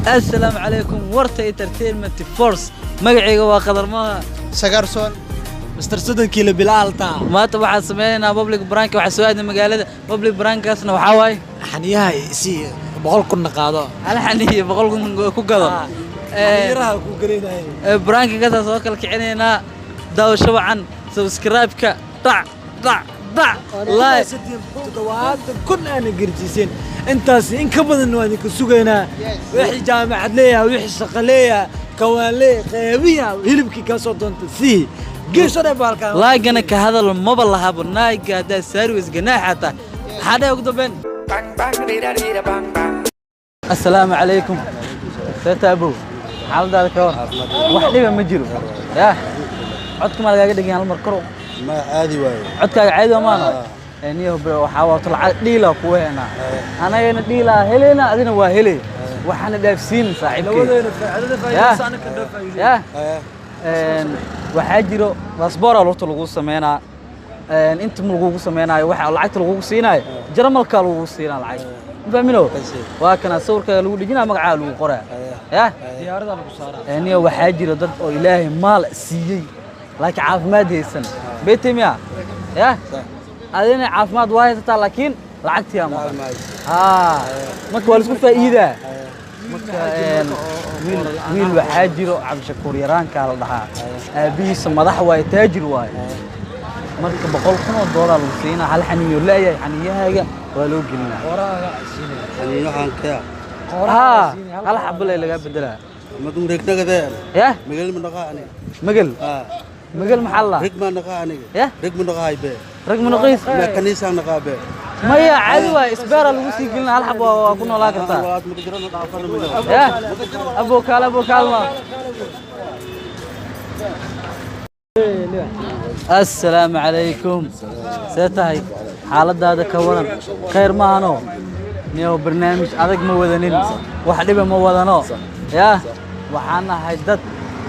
Assalaamu calaykum, Warta Entertainment Force. Magacayga waa Qadar Moha. Sagarson. Mister 30 kiilo bilaalta. Maanta waxaan sameynaynaa public prank. Waxaa soo aadnay magaalada. Public prankaasna waxaa waaye xaniyaha si 100,000 qaado. Hal xaniyo 100,000 ku gado. Xaniyaraha ku gelinaya. Prankigaasa soo kala kicinaynaa. Daawasho wacan, subscribe-ka dhac dhac dhac, like. 70,000 aana garjiiseen, intaas in ka badan waa idinka sugaynaa. Wixii jaamacad leeyahay, wixii shaqo leeyahay, kawaan leeyahay, qeybiya hilibkii kaa soo doonta sii geesho dhan baalkaan. Laagana ka hadal maba lahabo. Naaga haddaa saari weys ganaaxa tahay. Maxaa dhahay ugu dambeyn? Assalaamu calaykum. Seeta abow, xaaladaada ka war? Wax dhiba ma jiro? Yah, codka maa lagaaga dhegin? Hal mar kor. Ma caadi waaye. Codkaaga caadi waa maana niyo. Waxaa wato lacag dhiila kuwa heenaa, anagana dhiilaa heleyna, adina waa heley. Waxaana dhaafsiin saaxiibkey. Labadeena faa'iidada faa'iidaysa, anaka dhan faa'iido. Yah, waxaa jiro baasboora lugta lagu sameynaa. Inta ma lagugu sameynaayo, waxa lacagta lagugu siinaayo Jarmalkaa lagugu siinaa lacag, ma fahmino? Waa kana sawirkaaga lagu dhejinaa, magacaa lagu qoraa. Yah. Diyaarada lagu saaraa. Niyo, waxaa jira dad oo Ilaahay maal siiyey laakiin caafimaad haysan betemiya. Yah, adina caafimaad waa haysataa laakiin lacagtiyaa maqan. Haa, marka waa laisku faa'iidaa. Marka wiil waxaa jiro Cabdishakuur Yaraankaa la dhahaa, aabbihiisa madax waaye, taajir waaye. Marka $100,000 lagu siinaa. Hal xaniyo la'yahay, xaniyahaaga waa loo gelinaa. Qoraaga siinaya. Xaniinyahan kaya? Haa, hal xabo leh lagaa bedelaa. Madun regnagade. Yah. Magal ma dhaqa aniga. Magal? Ah. Magal maxaa la? Reg ma dhaqa aniga. Yah. Reg ma dhaqaay be. Rag ma noqoys? Ma kaniisa dhaqa be. Maya, caadi waay, isbeera lagu sii gelina. Hal xabo waa ku noolaa kartaa. Walaad ma jiro dhaafana ma jiro. Yah, abo kaal, abo kaalma. Assalaamu calaykum. See tahay? Xaaladaada ka waran? Khayr maahano? Niyow, barnaamij adag ma wadanin, wax dhiba ma wadano. Yah, waxaan nahay dad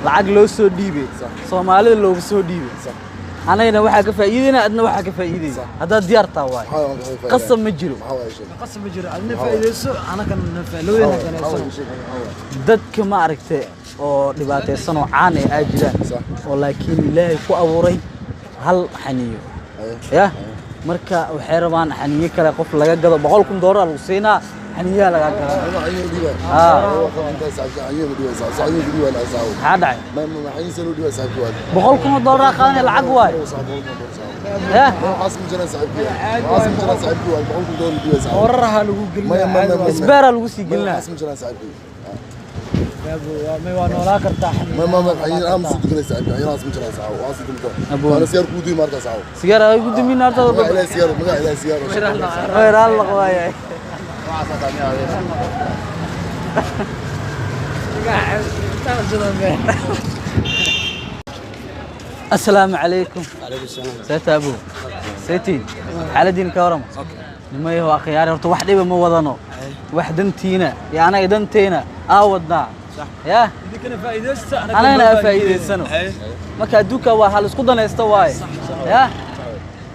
lacag loo soo dhiibay, Soomaalida loogu soo dhiibay. Anagana waxaa ka faa'iidayna, adna waxaa ka faa'iidaysa haddaad diyaar taa waaye. Qasab ma jiro. Qasab ma jiro. Adna faa'iidayso, anakana labadeena ganayso. Dadka ma aragte oo dhibaataysan oo caan ah aa jiraan oo laakiin Ilaahay ku abuuray hal xaniyo. Yah, marka waxay rabaan xaniyo kale qof laga gado. $100,000 lagu siinaa, xaniyaha lagaa gado. Maxaa dhacay? $100,000 qaadanaya, lacag waaye. Yah. Qoraraha lagu gelinaa. Isbeeraa lagu sii gelinaa. May, waa noolaa kartaa. Sigaar ay gudumin horta. Weer alla waaye. Assalaamu calaykum. Seeta abu seetiin, xaaladiin ka warama? Nimayahow akhyaari, horta wax dhiba ma wadano. Wax dantiina iyo anaga danteena aa wadnaa. Yah. Idinkana faa'iidaysta. Anagana aa faa'iidaysano. Marka adduunka waa hal isku danaysta waaye. Yah,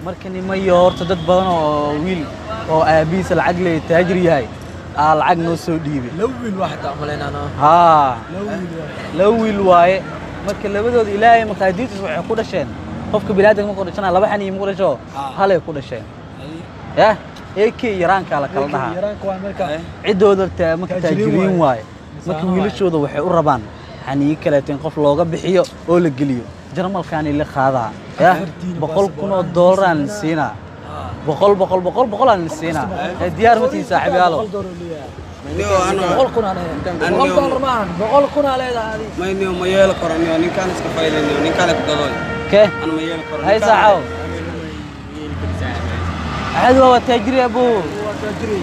marka nimayo, horta dad badan oo wiil oo aabbihiisa lacag leeyahay, taajir yahay, aa lacag noo soo dhiibay. Laba wiil waa xataa umalaynaa. Haa. Laba wiil waa. Laba wiil waaye. Marka labadooda Ilaahay maqaadiirtiisa waxay ku dhasheen, qofka biniaadamka markuu dhashana laba xaniyo ma ku dhasho, halay ku dhasheen. Yah, AK Yaraankaa la kala dhahaa. Yaraanka waa marka. Ciddooda marka taajiriin taajiriin waaye. Waaye marka wiilashooda waxay u rabaan xaniyo kaleeto in qof looga bixiyo oo la geliyo Jarmalkaani la qaadaa. Yah, $100,000 aan la siinaa, boqol boqol boqol boqol aan la siinaa. Ee diyaar ma tihiin, saaxiibyaalo? $100 uu leeyahay. 100,000 aa leedahay. $100 ma ahan, 100,000 aa leedahay adiga. Mayniyo, ma yeeli karo niyo, ninkaan iska fayliniyo, ninkaan ku gadoy. Kee? Ana ma yeeli karo. Hay saaxaw, caadi waa taajiri abuu. Waa taajiri.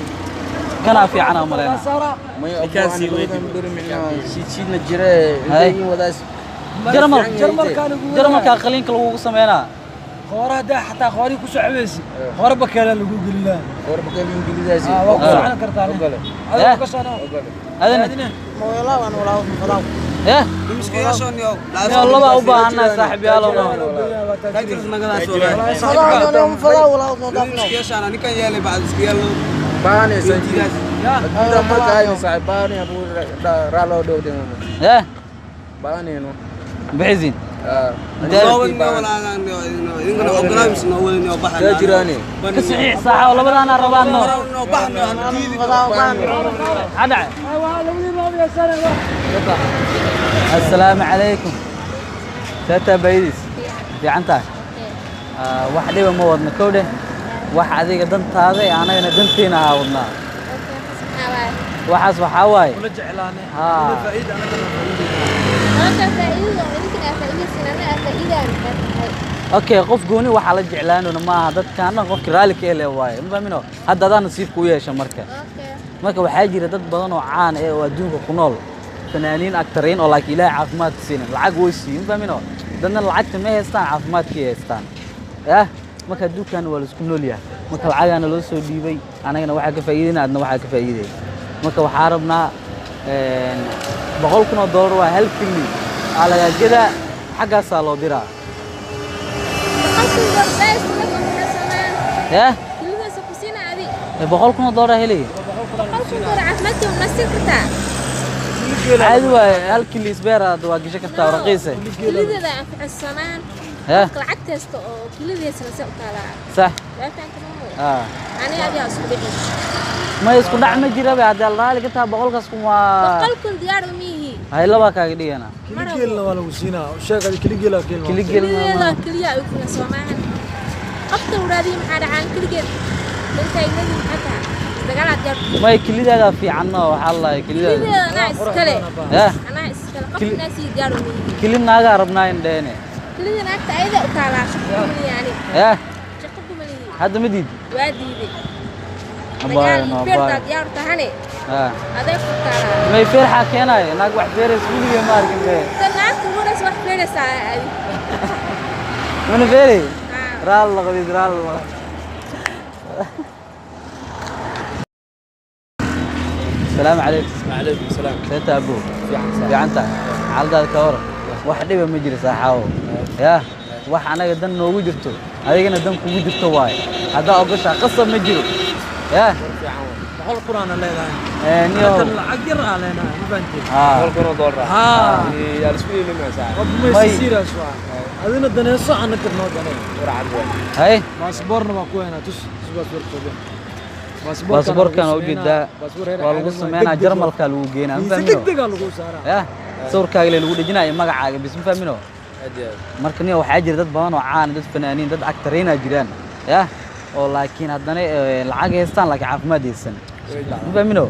Kanaa fiican aan malaynaa. Saara. Ninkaan sii weydi. Shiidna jire. Hay. Jarmal. Jarmalkaa lagu wadaa. Jarmalkaa qaliinka lagugu sameynaa. Qooraha daa xataa qoorihii ku soo cabaysi, qoora bakeela lagu gelinaa. Ah, waa ku socon kartaa. Adiga ka soo Adina eh niyo, laba u baahannahay, saaxiibyaalow. Ninkan yeelay bacd isku yeelno. Ya bixisiin. Ka saxiix saaxa oo labadaana rabaan no. Maxaa dhacay? Assalaamu calaykum. Taataa baydiis. Fiican tahay. Wax dhiba ma wadna kowdhe. Wax adiga dantaada ee anagana danteena haa wadnaa. Waxaas waxaa waaye. Kula jeclaanay. Haa. Faa'iida anagana faa'iida. Okay, qof gooni waxaa la jeclaanona maaha, dadkaan dhan qofki raalli ka ele waaye, ma fahmino? Hadda adaa nasiibka u yeesha. Marka waxaa jira dad badan oo caan eh oo adduunka ku nool, fanaaniin, actariin, oo laakiin Ilaahay caafimaadka siinin, lacag way siiyin, ma fahmino? Dadna lacagta ma haystaan, caafimaadkii haystaan. Yah, marka adduunkan waa laisku nool yahay. Marka lacagaana loo soo dhiibay, anagana waxaa ka faa'iidayna, adna waxaa ka faa'iidaya. Marka waxaa rabnaa $100,000 waa hal kili aa lagaa gedaa, xaggaasaa loo diraa. Yah, $100,000 helay caadi waaye, hal kili isbeer aad waa gashan kartaa oo raqiis eh. Yah, sax. Ma isku dhac ma jira be, haddii raali ka tahay 100,000 waa hay labaa kaaga dhigana. Kiligeelna waa lagu siinaa. Sheeg adi, kiligeela keel. Kiligeel may, kilidaada fiicanno, waxaa la lahay kilidaada. Yah, kili naagaa rabnaa in dheene. Yah, hadda ma diidi? Waa diiday. Abaayo, no, abaayo. Ah. May feerxaa keenaayo naag wax feeraysa weligay ma arkin be. Mana feeray raal la qabid raal la. Asalaamu calaykum. Wacalaykum salaam. Seeta abu? Fiican tahay. Xaaladaada ka waran? Wax dhiba ma jiro saaxaawo. Yah, wax anaga dan noogu jirto, adigana dan kugu jirto waaye. Haddaa ogoshaa, qasab ma jiro. Yah. 100,000 aana leedahay. Niyow. Anagana lacag yar aan leenahay, ma fahanteen? Haa. $100,000. Haa. Yaa la isku iibimaa saaxiib. Qof May. maysa serious waa. Adina daneeso, anaka noo danee. Hay. Baasboorna waa ku haynaa, tus tus baasaboorka. Baasaboorkan waa ujeedaa, waa lagu sameynaa, Jarmalkaa lagu geynaa, ma fahmino? Degdeg aa lagu saaraa. Yah, sawirkaaga le lagu dhejinaayo, magacaaga bis, ma fahmino? Marka niyo waxaa jira dad badan oo caan, dad fanaaniin, dad actariina jiraan, yah, oo laakiin haddana lacag haystaan laakiin caafimaad haysan, ma fahmino?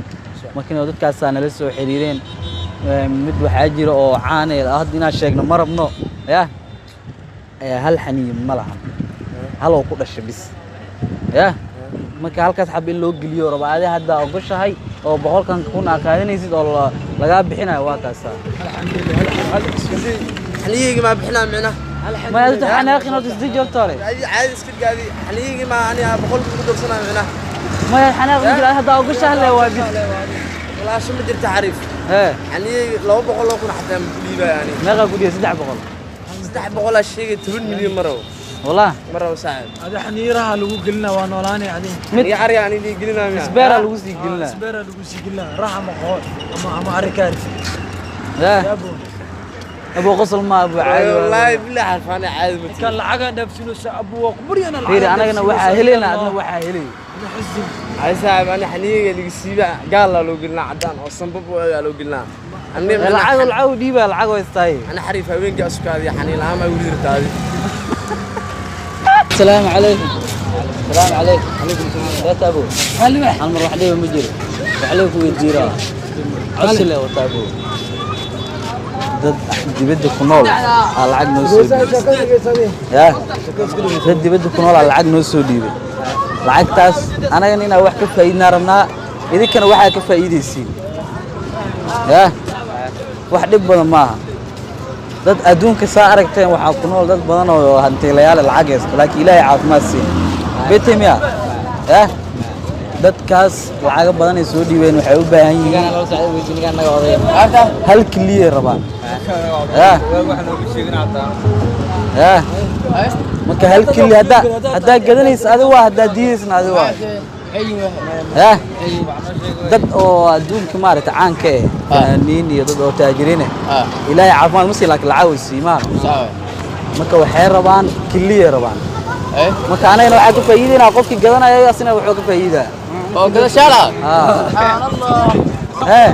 Marka niyo dadkaasaa nala soo xiriireen. Mid waxaa jira oo caan eh, hadda inaan sheegno ma rabno. Yah, hal xaniye ma lahan, haloo ku dhashay bis. Yah, marka halkaas xab in loo geliyo raba, adi hadda ogoshahay oo 100,000 aa qaadanaysid oo lagaa bixinayo, waa kaasaa. Xaniyeyga maa bixinaa micna? Ma adta xanaaqin oo isdi joogto hore. Caadi iska gaadi, xaniyeyga maa aniga 100 ku darsanaa micna? Maya, xanaaq ma jira, hadda ogoshahay le waa bis. Walaasho ma jirta xariif. Ee Xaniyeyga 200,000 xataa ma ku dhiibaya ani. Meeqaa ku dhiya? 300? 300 aa sheegay, 10 milyan ma rabo. Wallah Ma rabo saaxiib. Adi xaniiraha lagu gelinaa, waa noolaanay adi. Mid Aniga ariga ani dhii gelinaa miya? Isbeeraa lagu sii gelinaa. Isbeera lagu sii gelinaa, rax ama qoor ama arikaari. Yah. Yaabo. Abu qosol ma abu caadi waa. Wallaahi billahi xarfaani caadi ma Kan lacagaan dhaafsinaysa abu, waa ku baryana. Fiiri, anagana waxaa helayna, adna waxaa helay. Xizin. Ay saaxiib, ani xaniyeyga laga siiba gaal loo gelinaa, cadaan oo sanbab u eg loo gelinaa. Ani lacag lacag dhiibaa, lacag haystaay. Ani xariif haweenkii asukaadi xaniin la'aan maa wili jirtaadi. السلام عليكم. السلام عليكم. عليكم السلام. يا ابو hal mar wax dhiba ma jiro, wax lagu weydiiraa codsi le wata abu. Dad dibadda ku nool aa lacag noo soo dhiibay. Yah, dad dibadda ku nool aa lacag noo soo dhiibay. Lacagtaas anagana inaan wax ka faa'iidnaa rabnaa, idinkana waxaa ka faa'iidaysiin. Yah, wax dhib badan maaha. Dad adduunka saa aragteen waxaa ku nool dad badan oo hantiilayaal lacag haysto laakiin Ilaahay caafimaad siin betemiya. Yah, dadkaas lacago badan ay soo dhiibeen, waxay u baahan yihiin hal keliyay rabaan. Yah yah, marka hal keli haddaa gadanaysa adi waa, haddaa diidaysna adi waa. Eh, dad oo adduunka maaragtay caanka eh, fanaaniin iyo dad oo taajiriin eh, ilaahay caafimaad ma siin laakiin lacag way siimaan. Marka waxay rabaan kiliyay rabaan. Marka anagana waxaa ka faa'iidaynaa qofkii gadanaya, asina wuxuu ka faa'iidaa. Oo gadashaala. Eh.